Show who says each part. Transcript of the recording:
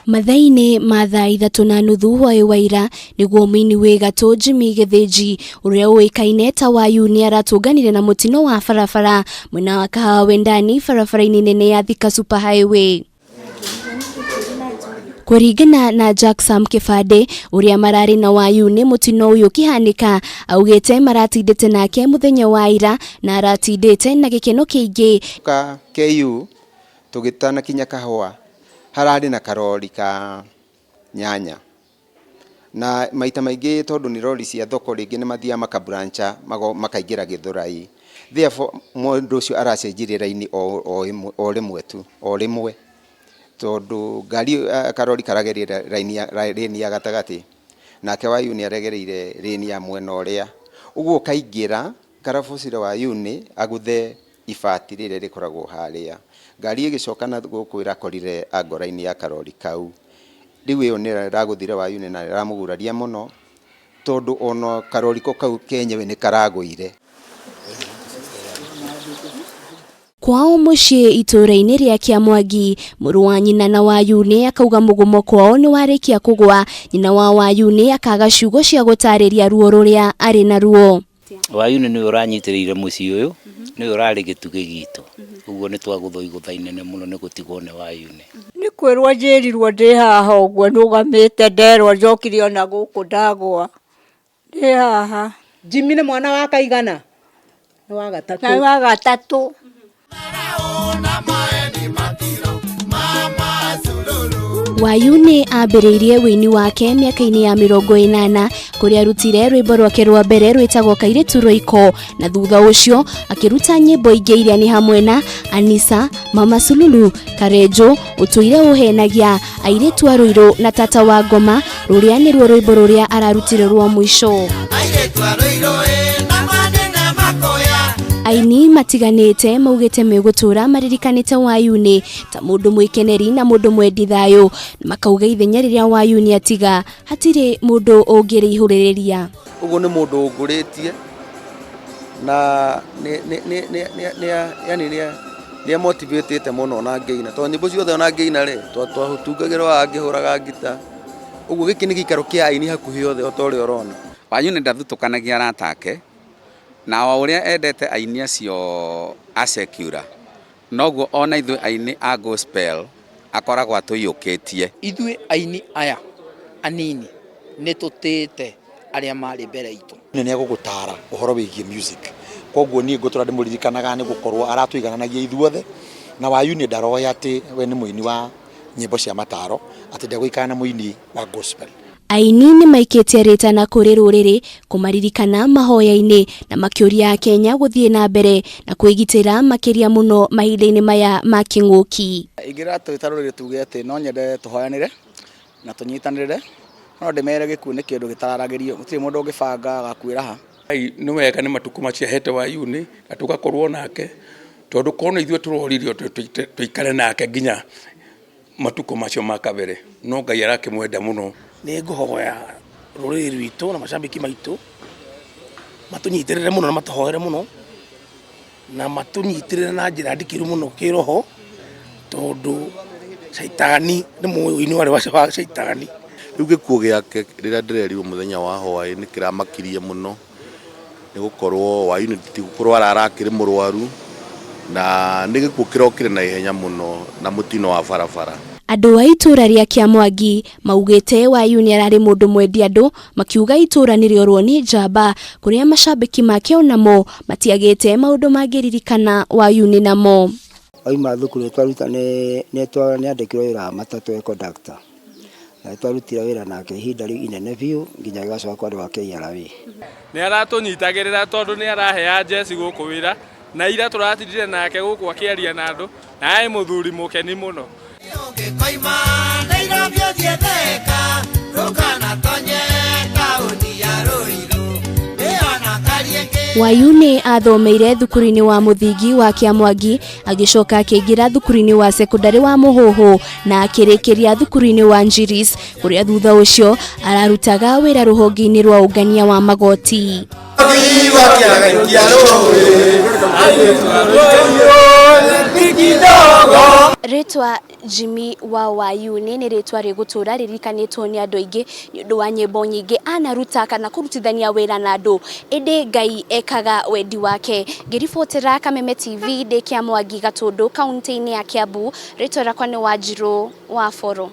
Speaker 1: Mathaa-inĩ ma thaa 3:30 hwaĩ wa ira nĩguo mũini wĩ gatũ Jimmy Gĩthĩnji ũrĩa ũĩkaine ta Wayu nĩ aratũnganire na mũtino wa barabara mwena wa Kahawa Wendani barabara-inĩ nene ya Thika Super Highway. Kũringana na Jack Sam Kĩbandĩ ũrĩa mararĩ na Wayu nĩ mũtino ũyũ ũkĩhanĩka, augĩte maratindĩte nake mũthenya wa ira na aratindĩte na gĩkeno kĩingĩ.
Speaker 2: Ka KU tũgĩtanakinya Kahũa hararĩ na karori ka nyanya na maita maingĩ tondũ nĩ rori cia thoko rĩngĩ nĩ mathiaga makabrancha makaingĩra Gĩthũrai, therefore mũndũ ũcio aracenjirie raini o rĩmwe tu, o rĩmwe, tondũ ngari karori karagereire raini ya lane ya gatagatĩ, nake Wayuu nĩ aregereire lane ya mwena ũrĩa, ũguo kaingĩra karabũcire Wayuu nĩ agũthe ibati rĩrĩa rĩkoragwo harĩa. Ngari ĩgĩcoka na gũkũ ĩrakorire angorainĩ ya karori kau. Rĩu ĩyo nĩyo ĩragũthire Wayuni na ĩramũguraria mũno tondũ ona karori ko kau kenyewe nĩ karagũire.
Speaker 1: Kwao mũciĩ itũũra-inĩ rĩa Kĩamwangi, mũrũ wa nyina na Wayuni akauga mũgomo kwao nĩ warĩkia kũgwa, nyina wa Wayuni akaga ciugo cia gũtarĩria ruo rũrĩa arĩ naruo.
Speaker 3: Wayuni nĩwe ũranyitĩrĩire mũciĩ ũyũ, nĩwe ũrarĩ gĩtugĩ gitũ, ũguo nĩ twagũthwo igũtha inene mũno nĩ gũtigwo nĩ Wayuni.
Speaker 4: Nĩ kwĩrwo njĩrirwo ndĩ haha ũguo nũgamĩte nderwo njokire ona gũkũ ndagwa ndĩ haha.
Speaker 5: Jimmy nĩ mwana wa kaigana? Nĩ wa gatatũ.
Speaker 4: Nĩ wa gatatũ.
Speaker 1: Wayu nĩ ambĩrĩirie wĩini wake mĩaka-inĩ ya 80 kũrĩa arutire rwĩmbo rwake rwa mbere rwĩtagwo Kairĩtu Roiko, na thutha ũcio akĩruta nyĩmbo ingĩ iria nĩ hamwe na Anisa, Mama Sululu, Karenjo, Ũtũire Ũhenagia, Airĩtu a Rũirũ na Tata wa Ngoma, rũrĩa nĩruo rwĩmbo rũrĩa ararutire rwa mũico. Aini matiganĩte maugĩte megũtũra maririkanĩte Wayuni ta mũndũ mwĩkeneri na mũndũ mwendi thayũ, makauga ithenya rĩrĩa Wayuni atiga hatirĩ mũndũ ũngĩrĩihũrĩrĩria.
Speaker 6: Ũguo nĩ mũndũ ũngũrĩtie na yani nĩ motivatĩte mũno ona ngĩina, tondũ nyĩmbo ciothe ona ngĩina rĩ, twatungagĩrwo haha ngĩhũraga ngita. Ũguo gĩkĩ nĩ gĩikaro kĩa aini hakuhĩ othe o ta ũrĩa ũrona.
Speaker 7: Wayuni ndathutũkanagia arata ake, na o ũrĩa endete aini acio a secular, noguo ona ithuĩ aini a gospel akoragwo atũiyũkĩtie.
Speaker 8: Ithuĩ aini aya anini nĩ tũtĩĩte arĩa marĩ mbere itũ.
Speaker 9: Nĩ egũgũtara ũhoro wĩgiĩ music, koguo niĩ ngũtũra ndĩmũririkanaga nĩ gũkorwo aratũigananagia ithuothe, na Wayuni ndaroĩ atĩ we nĩ mũini wa nyĩmbo cia mataro, atĩ ndegũikara na mũini wa gospel.
Speaker 1: Aini nĩ maikĩtie rĩtana kũrĩ rũrĩrĩ kũmaririkana mahoya-inĩ na makĩũria Akenya gũthiĩ na mbere na kwĩgitĩra makĩria mũno mahinda-inĩ maya ma kĩng'ũki.
Speaker 10: Ingĩra twĩ ta rũrĩrĩ tuge atĩ no nyende tũhoyanĩre na tũnyitanĩrĩre, no ndĩmere gĩkuũ nĩ kĩndũ gĩtararagĩrio, gũtirĩ mũndũ ũngĩbanga agakuĩra ha.
Speaker 11: Ngai nĩ wega nĩ matukũ macio ahete Wayuni na tũgakorwo nake, tondũ korwo nĩ ithuĩ tũroririo tũikare nake nginya matukũ macio ma kabere, no Ngai arakĩmwenda mũno.
Speaker 12: Nĩ ngũhoya rũrĩrĩ rwitũ na macambĩki maitũ matũnyitĩrĩre mũno na matũhoere mũno na matũnyitĩrĩre na njĩra ndikĩru mũno kĩroho, tondũ caitani nĩ mũĩ ũini warĩ wa caitani.
Speaker 13: Rĩu gĩkuũ gĩake rĩrĩa ndĩrerirwo mũthenya wa hwaĩ nĩ kĩramakirie mũno, nĩ gũkorwo Wayuni ti kũrwara arakĩrĩ mũrwaru, na nĩ gĩkuũ kĩrokire na ihenya mũno na mũtino wa barabara.
Speaker 1: Andũ a itũra rĩa Kĩamwangi maugĩte Wayuni ararĩ mũndũ mwendi andũ, makiuga itũra nĩrĩorwo nĩ njamba, kũrĩa macambĩki make onamo matiagĩte maũndũ mangĩririkana Wayuni namo.
Speaker 14: Oima thukuru nĩ nĩ andĩkirwo wĩra wa matatũ e conductor. Na nĩ twarutire wĩra nake ihinda rĩu inene biũ nginya agĩgacoka kwarĩ wa KRA.
Speaker 15: Nĩ aratũnyitagĩrĩra tondũ nĩ arahea Jesse gũkũ wĩra, na ira tũratindire nake gũkũ akĩaria na andũ, na arĩ mũthuri mũkeni mũno.
Speaker 1: Wayuni athomeire thukuru-inĩ wa mũthingi wa Kĩamwangi, agĩcoka akĩingĩra thukuru-inĩ wa sekondari wa Mũhũhũ na akĩrĩkĩria thukuru-inĩ wa Njiris, kũrĩa thutha ũcio ararutaga wĩra rũhonge-inĩ rwa ũngania wa magoti. Kidogo. Rĩtwa Jimmy wa Wayuni nĩ rĩtwa rĩgũtũra rĩririkanĩtwo nĩ andũ aingĩ nĩ ũndũ wa nyĩmbo nyingĩ anaruta kana kũrutithania wĩra na andũ, ĩndĩ Ngai ekaga wendi wake. Ngĩribotera Kameme TV ndĩ Kĩamwangi Gatũndũ kaũntĩ-inĩ ya Kiambu, rĩtwa rĩakwa nĩ Wanjirũ wa Boro.